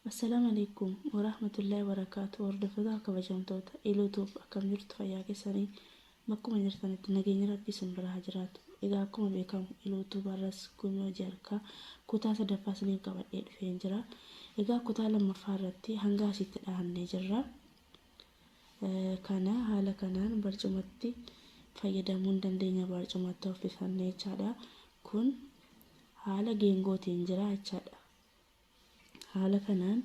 Assalaamu alaikum warahmatullaahi wabarakaatu. Hordoftoota kabajamtoota Iluutuub, akkam jirtu? Fayyaa keessanii? Bakkuma jirtanitti nageenya Rabbii isin bira haa jiraatu. Egaa akkuma beekamu Iluutuub har'as gumii hojii harkaa kutaa sadaffaa isiniif qabadhee dhufeen jira. Egaa kutaa lammaffaa irratti hanga asitti dhahannee jirra. Kana haala kanaan barcumatti fayyadamuu hin dandeenya, barcumatti uffifannee jechaadha. Kun haala geengootiin jira jechaadha. Haala kanaan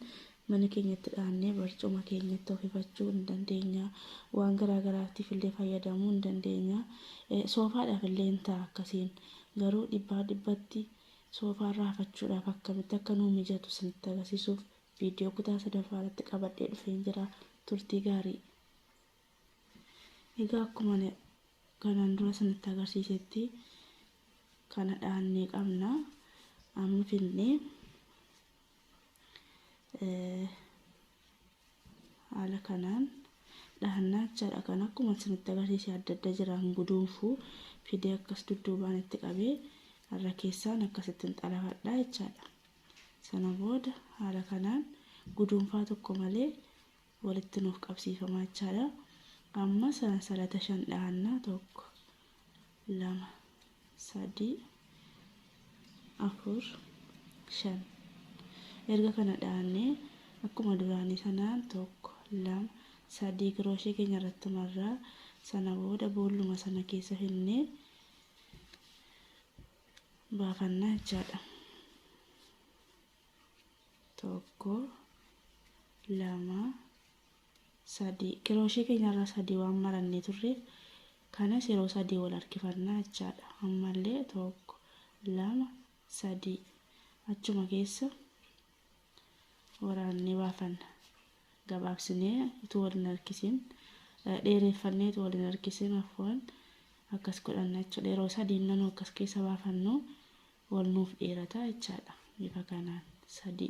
mana keenyatti dhahannee barcuma keenyatti uffifachuu hin dandeenya. Waan garaa garaatiif illee fayyadamuu hin dandeenya. Soofaadhaaf illee hin ta'a akkasiin. Garuu dhibbaa dhibbatti soofaarra hafachuudhaaf akkamitti akka nuu mijatu isinitti agarsiisuuf viidiyoo kutaa sadaffaa irratti qabadhee dhufeen jira. Turtii gaarii. Egaa akkuma kanaan dura isinitti agarsiisetti kana dhahannee qabna. Amma finnee haala kanaan dhahannaa jechaadha. Kan akkuma isinitti agarsiise adda adda jiraan guduunfuu fidee akkas dudduubaan itti qabee irra keessaan akkasittiin xalafadhaa jechaadha. Sana booda haala kanaan guduunfaa tokko malee walitti nuuf qabsiifamaa jechaadha. Amma sansalata 5 dhahannaa: 1, 2, 3, 4, 5. Erga kana dhahannee akkuma duraanii sanaan 1, 2, 3 kirooshee keenya irratti marraa. Sana booda boolluma sana keessa finnee baafannaa jechaadha. 1, 2, 3. Kirooshee keenya irra 3 waan marannee turreef kanas yeroo 3 wal harkifannaa jechaadha. Ammallee 1, 2, 3 achuma keessa waraannee baafanna. Gabaabsinee utuu wal hin harkisin, dheereffannee utuu wal hin harkisin, afwan, akkas godhanna jechuudha. Yeroo 3 nanuu akkas keessa baafannu wal nuuf dheerata jechaadha. Bifa kanaan 3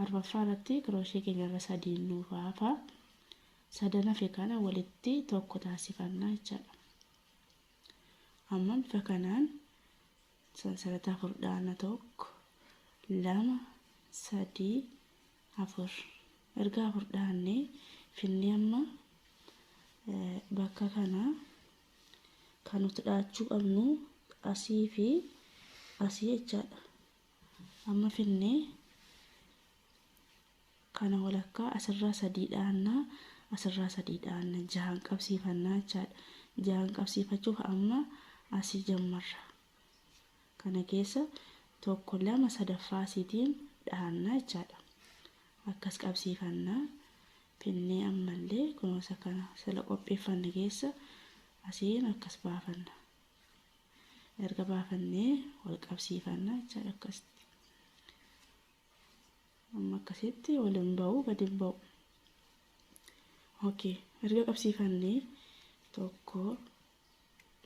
arfaffaa irratti kirooshee keenya irra 3 nuuf hafa. Sadan hafe kana walitti tokko taasifannaa jechaadha. Amma bifa kanaan sansalata 4 dhaana: 1, 2, 3, 4. Erga 4 dhahannee finnee amma bakka kana kan nuti dhahachuu qabnu asii fi asii jechaadha. Amma finnee kana walakkaa asirraa 3 dhahannaa, asirraa 3 dhahanna, jahan qabsiifannaa jechaadha. Jahan qabsiifachuuf amma asii jammarra. Kana keessa 1, 2, sadaffaa asiitiin dhahannaa jechaadha. Akkas qabsiifannaa. Finnee ammallee kunuunsa kana sila qopheeffanne keessa asiin akkas baafanna. Erga baafannee wal qabsiifannaa jechaadha akkasitti. Amma akkasitti wal hin ba'u, gadi hin ba'u. Okay, erga qabsiifannee 1, 2,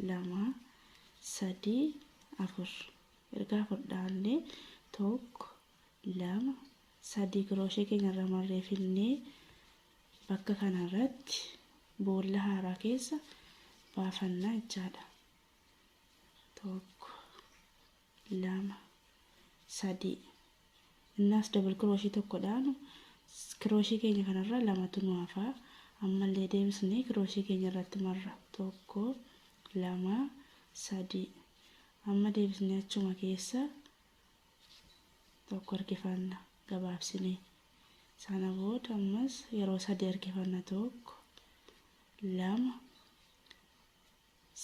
3, 4. Erga 4 dhahannee 1, 2, 3 kirooshee keenya irra marree finnee bakka kanarratti boolla haaraa keessa baafannaa jechaadha. 1, 2, 3. Innaas double kirooshii tokko dhaanu kirooshii keenya kanarra lamatu nu hafaa. Ammallee deebisnee kirooshii keenya irratti marra: 1, 2, 3. Amma deebisnee achuma keessa tokko harkifanna gabaabsinee. Sana booda ammas yeroo 3 harkifanna: 1, 2,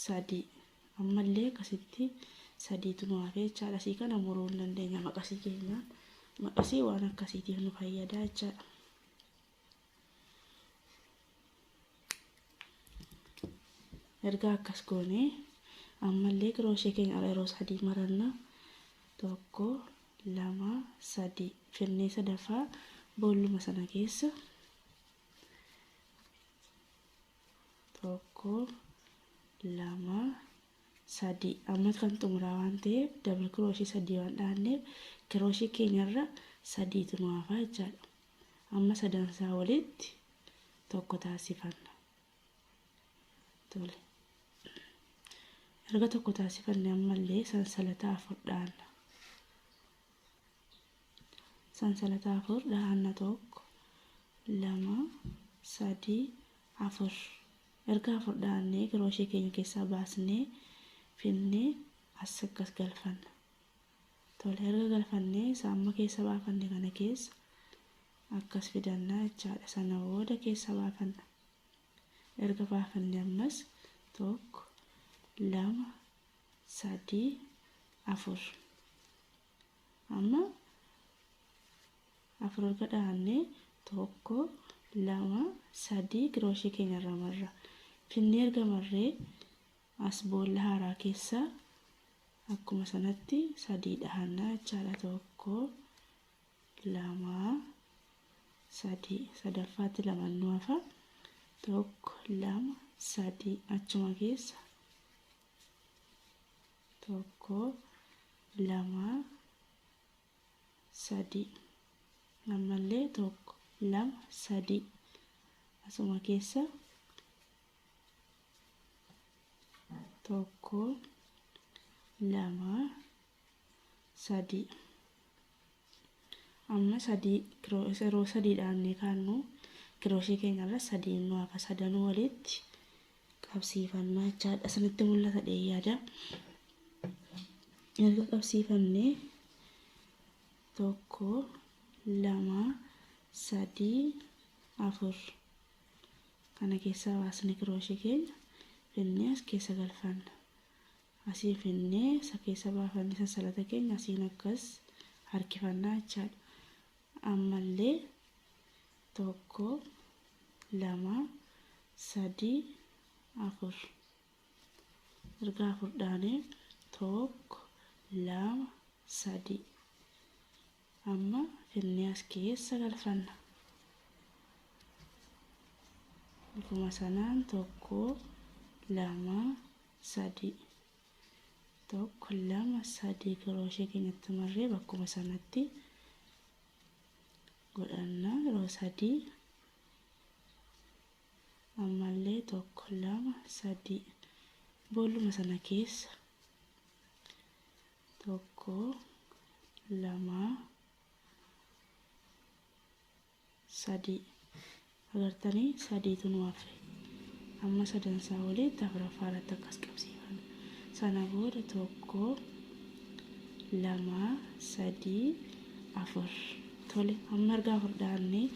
3. Ammallee akkasitti sadiitu nu hafee jechaadha. Asii kana muruu hin dandeenya maqasii keenyaan. Maqasii waan akkasiitiif nu fayyada jechaadha. Erga akkas goonee ammallee kirooshee keenya yeroo 3 maranna: 1, 2, 3. Finnee sadaffaa boolluma sana keessa 1, 2, 3. Amma kan xumuraa waan ta'eef double kirooshii 3 waan dhahanneef kirooshii keenyarra sadiitu nu hafaa jechaadha. Amma sadansaa walitti tokko taasifanna. Tole. Erga tokko taasifanne ammallee sansalata 4 dhaanna. Sansalata 4 dhahanna 1 2 3 4. Erga 4 dhahannee kirooshee keenya keessaa baasnee finnee as akkas galfanna. Tole erga galfannee isa amma keessa baafanne kana keessa akkas fidannaa jechaadha. Sana booda keessa baafanna. Erga baafanne ammas 1 2 3 4. Amma 4 erga dhahannee 1 2 3 kirooshee keenya irra marra. Finnee erga marree as boolla haaraa keessa akkuma sanatti 3 dhahannaa jechaadha. 1 2 3 sadaffaatti 2 nu hafa. 1 2 3 achuma keessa 1 2 3 ammallee 1 2 3 asuma keessa 1 2 3. Amma 3 yeroo 3 dhaannee kaannu kirooshee keenya irra 3 nu hafa. Sadanuu walitti qabsiifannaa jechaadha. Asinitti mul'ata dheeyyaadha. Erga qabsiifannee 1 2 3 4 kana keessaa baasnee kirooshee keenya finnee as keessa galfanna. Asii finnee isa keessa baafanne sansalata keenya asiin akkas harkifannaa jechaadha. Ammallee 1 2 3 4 erga 4 dhaanee 1 2 3 amma finnee as keessa galfanna. Bifuma sanaan 1 2 3 1 2 3 kirooshee keenyatti marree bakkuma sanatti godhanna. Yeroo 3 ammallee 1 2 3 boolluma sana keessa 1 2 3 agartanii 3tu nu hafe. Amma sadansaa walitti afuraffaa irratti akkas qabsiifanna. Sana booda 1 2 3 4. Tole amma erga 4 dhaannee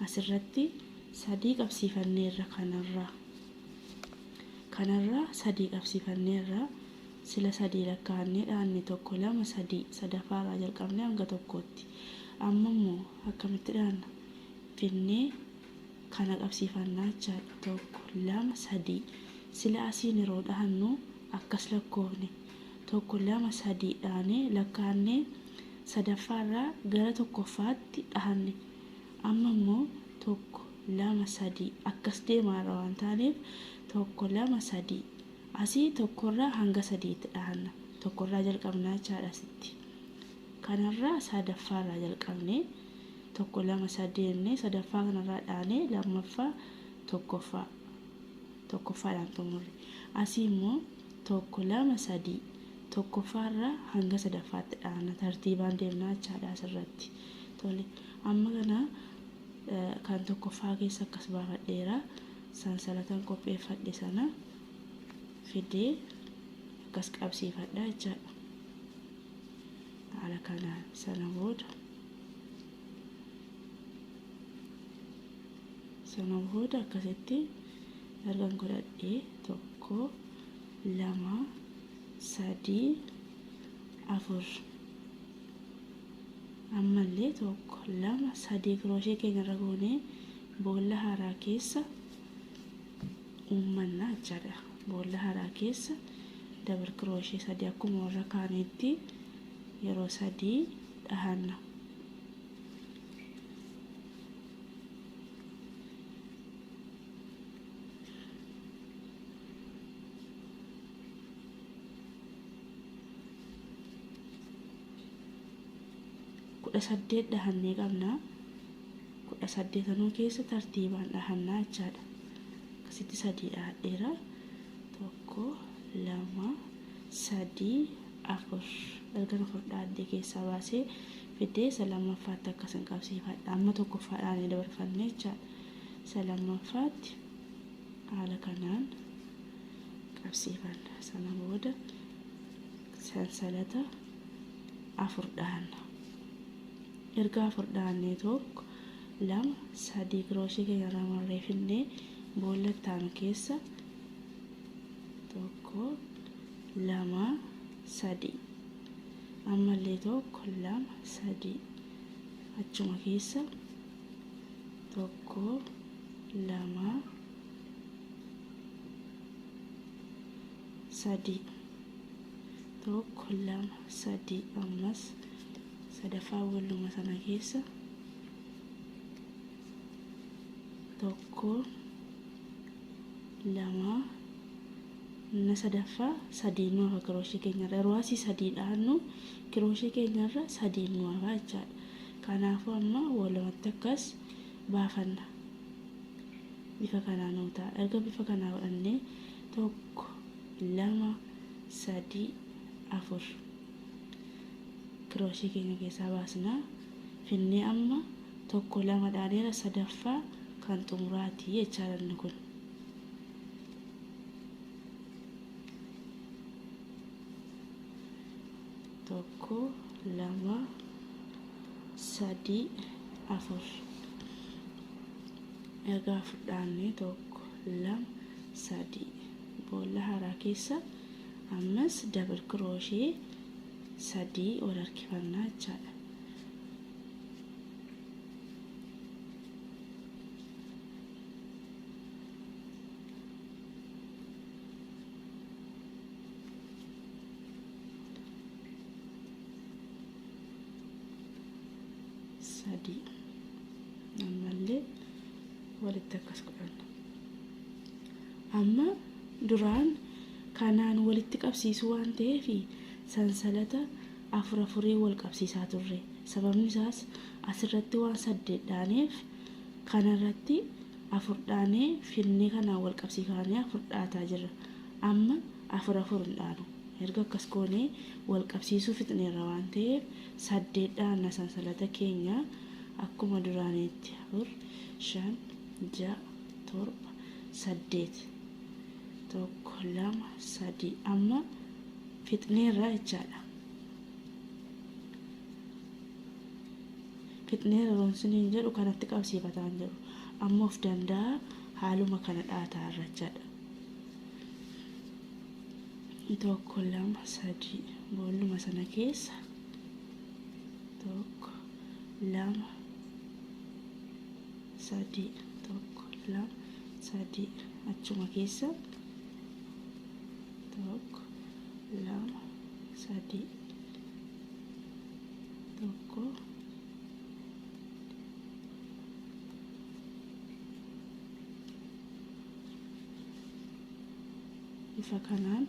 asirratti 3 qabsiifanneerra. Kanarraa 3 qabsiifanneerra. Sila 3 lakkaa'annee dhaanne 1 2 3 sadaffaarraa jalqabnee hanga tokkootti. Amma immoo akkamitti dhaanna? Finnee kana qabsiifannaa jechaadha. 1 2 3 sila asiin yeroo dhahannu akkas lakkoofne 1 2 3 dhaanee lakkaa'annee sadaffaarraa gara tokkoffaatti dhahanne. Amma immoo 1 2 3 akkas deemaarra waan taaneef 1 2 3 asii tokkorraa hanga 3tti dhahanna. Tokkorraa jalqabnaa jechaadha asitti. Kanarraa sadaffaarraa jalqabnee 1 2 3 jennee sadaffaa kanarraa dhaanee lammaffaa tokkoffaa tokkoffaadhaan xumurre. Asii immoo 1 2 3 tokkoffaarraa hanga sadaffaatti dhaanna. Tartiibaan deemnaa jechaadha asirratti. Tole amma kana kan tokkoffaa keessa akkas baafadheera. Sansalatan qopheeffadhe sana fidee akkas qabsiifadha jechaadha. Haala kanaan sana booda akkasitti ergan godhadhee 1 2 3 4 ammallee 1 2 3 kirooshee keenya irra goonee boolla haaraa keessa uummannaa jechaadha. Boolla haaraa keessa dabal kirooshee 3 akkuma warra kaaniitti yeroo 3 dhahanna. 18 dhahannee qabna. 18 keessa tartiibaan dhahannaa jechaadha. Akkasitti 3 dhahadheera. 1 2 3 4 erga 4 dhahadhee keessaa baasee Fidee isa lammaffaatti akkasin qabsiifadha. Amma tokkoffaadhaan dabarfanne jechaadha. Isa lammaffaatti haala kanaan qabsiifanna. Sana booda sansalata 4 dhahanna. Erga 4 dhahannee 1 2 3 kirooshii keenya irraa marree finnee boolla itti keessa 1 2 3 ammallee 1 2 3 achuma keessa 1 2 3 1 2 3 ammas sadaffaa boolluma sana keessa 1 2 na sadaffaa 3 nu hafa kirooshii keenyarra. Yeroo asii 3 dhaannu kirooshii keenyarra 3 nu hafa jechaadha. Kanaafuu amma walumatti akkas baafanna. Bifa kanaan nuu ta'a. Erga bifa kanaa godhannee 1 2 3 4 kirooshii keenya keessaa baasna. Finnee amma 1 2 dhaaneera sadaffaa kan xumuraati jechaadha inni kun. Tokko 2 3 4 erga 4 dhaannee 1 2 3 boolla haaraa keessa ammas dabal kirooshee 3 wal harkifannaa jechaadha. Sadii ammallee walitti akkas godhanna. Amma duraan kanaan walitti qabsiisuu waan ta'eef sansalata 4 4 wal qabsiisaa turre. Sababni isaas asirratti waan 8 dhaaneef kanarratti 4 dhaanee finnee kanaan wal qabsiifannee 4 dhaataa jirra. Amma 4 4 hin dhaanu. Erga akkas goonee wal qabsiisuu fixneerra waan ta'eef 8 dhaanna sansalata keenya akkuma duraaniitti 4 5 6 7 8 1 2 3 amma fixneerra jechaadha. Fixneerra roonsiniin jedhu kanatti qabsiifataan jedhu amma of danda'a haaluma kana dhaataa irra jechaadha. 1 2 3 boolluma sana keessa 1 2 3 1 2 3 achuma keessa 1 2 3 1 bifa kanaan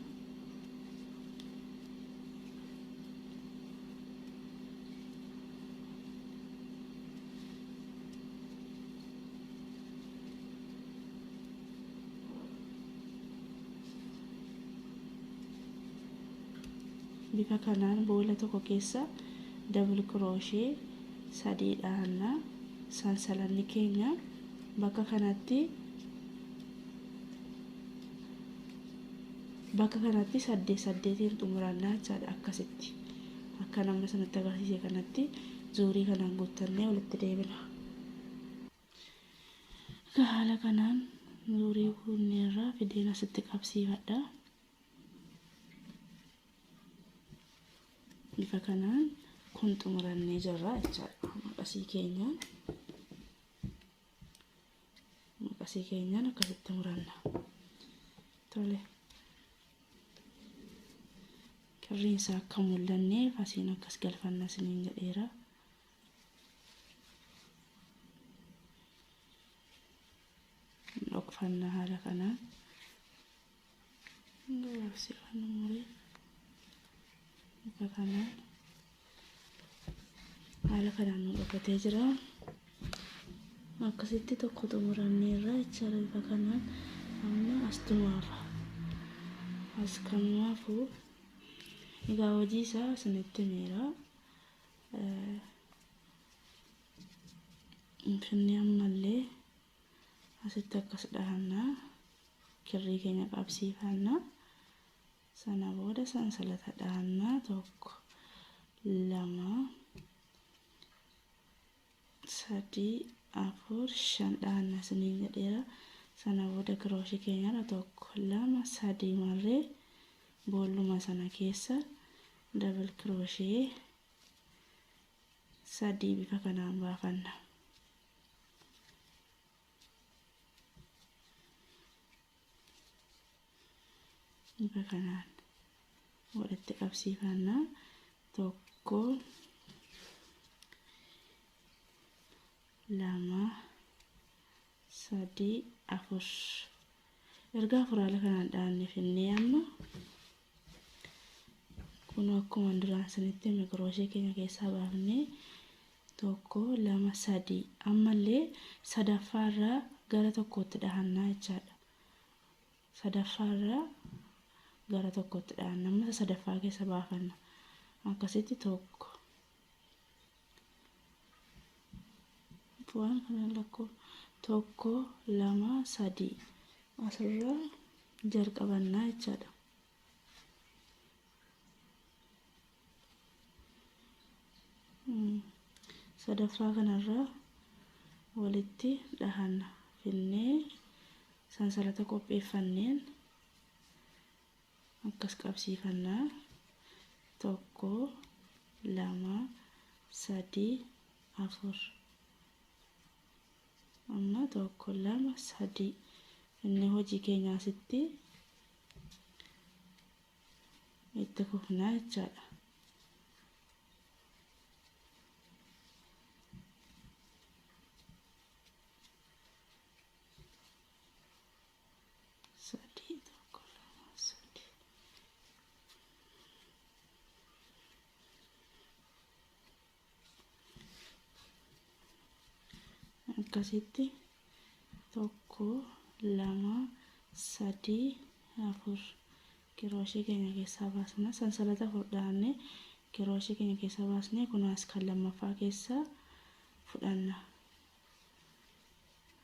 bifa kanaan boolla tokko keessa dabal kirooshee 3 dhaanna. Sansalanni keenya bakka kanatti 8 8 xumurannaa jechaadha. Akkasitti akka nama sanatti agarsiise kanatti zuurii kanaan guuttannee walitti deebina. Haala kanaan zuurii guunneerraa fideen asitti qabsiifadha. Bifa kanaan kun xumurannee jirra jechaadha. Maqasii keenyaan akkasitti muranna. Tole. Kirriin isaa akka mul'anneef asiin akkas galfanna isiniin jedheera. Dhokfanna haala kanaan. Gabaabsifannu muree bifa kanaan haala kanaan nu dhokatee jira. Akkasitti tokko xumuranneerra jechaadha. Bifa kanaan amma astu nu hafa. As kan nu hafu egaa hojii isaa isinitti himeera. Finni ammallee asitti akkas dhahannaa, kirrii keenya qabsiifannaa. Sana booda sansalata dhahannaa 1 2 3 4 5 dhahannaa isiniin jedheera. Sana booda kirooshii keenyarra 1 2 3 marree boolluma sana keessa dabal kirooshee 3 bifa kanaan baafanna. Bifa kanaan walitti qabsiifanna. 1 2 3 4. Erga afur haala kanaan dhahanne finnee amma kun akkuma duraan isinitti hime kirooshee keenya keessaa baafnee 1 2 3 ammallee sadaffaarraa gara tokkootti dhahannaa jechaadha. Sadaffaarraa gara tokkotti dhahanna. Amma isa sadaffaa keessa baafanna. Akkasitti 1 waan kana lakkoo 1 2 3 asirraa jalqabannaa jechaadha. Sadaffaa kanarraa walitti dhahanna. Finnee sansalata qopheeffanneen akkas qabsiifannaa. 1 2 3 4. Amma 1 2 3 inni hojii keenya asitti itti fufnaa jechaadha. 3 1 2 3. Akkasitti 1 2 3 4 kirooshee keenya keessaa baasna. Sansalata fudhanne kirooshee keenya keessaa baasnee kunaas kan lammaffaa keessaa fudhanna.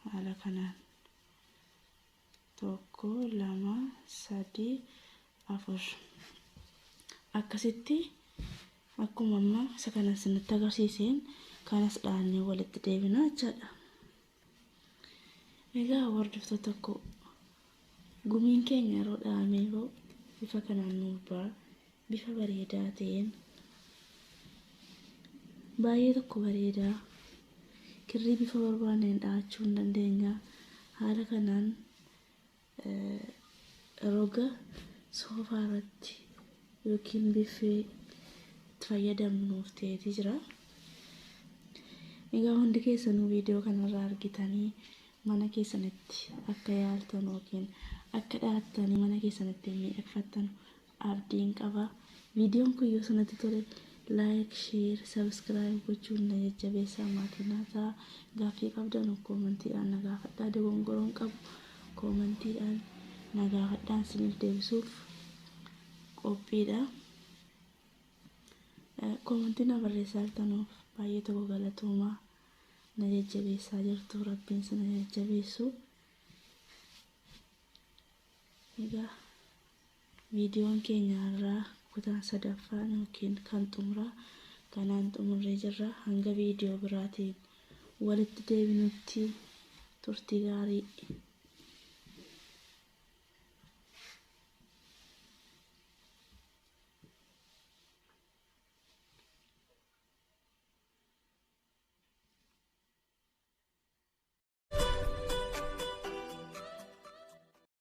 Haala kanaan 1 2 3 4 akkasitti akkuma amma isa kana isinitti agarsiiseen kanas dhahannee walitti deebina jechaadha. Egaa hordoftoota tokko gumiin keenya yeroo dhahamee ba'u bifa kanaan nuuf ba'a. Bifa bareedaa ta'een baay'ee tokko bareedaa kirrii bifa barbaanneen dhahachuu hin dandeenya. Haala kanaan roga soofaa irratti yookiin biffee itti fayyadamnuuf ta'eeti jira. Egaa hundi keessanuu viidiyoo kanarraa argitanii mana keessanitti akka yaaltan yookiin akka dhahattanii mana keessanitti miidhagfattan abdiin qaba. Viidiyoon kun yoo isinitti tole like, share, subscribe gochuun na jajjabeessaa maatii naa ta'a. Gaaffii qabdan koomantiidhaan na gaafadhaa. Dogongoroon qabu koomantiidhaan na gaafadhaan isiniif deebisuuf qophiidha. Koomantii na barreessaa jirtanuuf baay'ee tokko galatoomaa na jajjabeessaa jirtu rabbiin sana jajjabeessu. Egaa viidiyoon keenya irraa kutaan sadaffaan yookiin kan xumuraa kanaan xumurree jirra. Hanga viidiyoo biraatiin walitti deebinutti turtii gaarii.